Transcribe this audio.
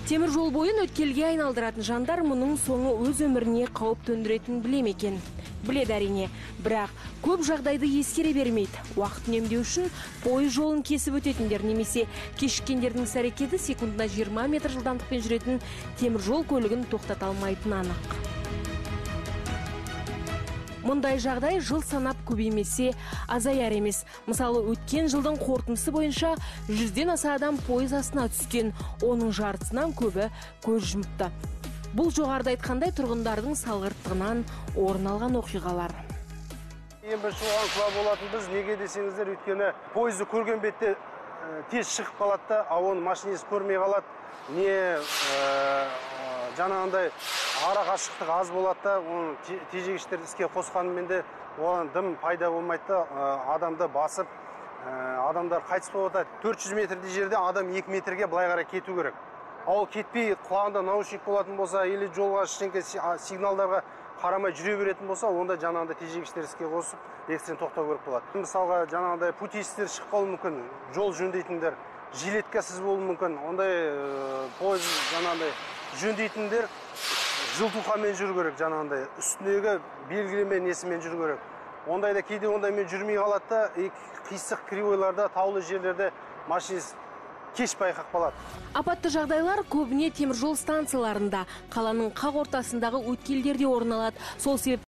Темір жол бойын өткелге айналдыратын жандар мұның соңы өз өміріне қауіп төндіретінін біле ме екен? Біледі әрине, бірақ көп жағдайды ескере бермейді. Уақыт үнемдеу үшін пойыз жолын кесіп өтетіндер немесе кешіккендердің іс-әрекеті секундына 20 метр жылдамдықпен жүретін темір жол көлігін тоқтата алмайтыны анық. Мұндай жағдай жыл санап көбеймесе азаяр емес. Мысалы, өткен жылдың қорытындысы бойынша 100-ден аса адам пойыз астына түскен, оның жартысынан көбі көз жұмыпты. Бұл жоғарыда айтқандай тұрғындардың салғырттығынан орын алған оқиғалар. Ең бірінші оған куә болатын біз, неге десеңіздер, өйткені пойызды көрген бетте тез шығып қалады да, а оны машинист көрмей қалады, не жаңағындай ара қашықтық аз болады да, оның тежегіштерді іске қосқанымен де оған дым пайда болмайды да, адамды басып, адамдар қайтыс болып жатады. 400 метрдей жерде адам 2 метрге былай қарай кету керек. Ал ол кетпей құлағында наушник болатын болса, или жолға ештеңке сигналдарға қарамай жүре беретін болса, онда жаңағындай тежегіштер іске қосып, экстрен тоқтау керек болады. Мысалға, жаңағындай путейстер шығып қалуы мүмкін, жол жөндейтіндер, жилеткасыз болуы мүмкін. Ондай пойыз жаңағындай жөндейтіндер жылтухамен жүру керек, жаңағындай үстіндегі белгілеме несімен жүру керек. Ондайда кейде ондаймен жүрмей қалады да, и қисық кривойларда, таулы жерлерде машинист кеш байқап қалады. Апатты жағдайлар көбіне теміржол станцияларында, қаланың қақ ортасындағы өткелдерде орын алады. Сол себепті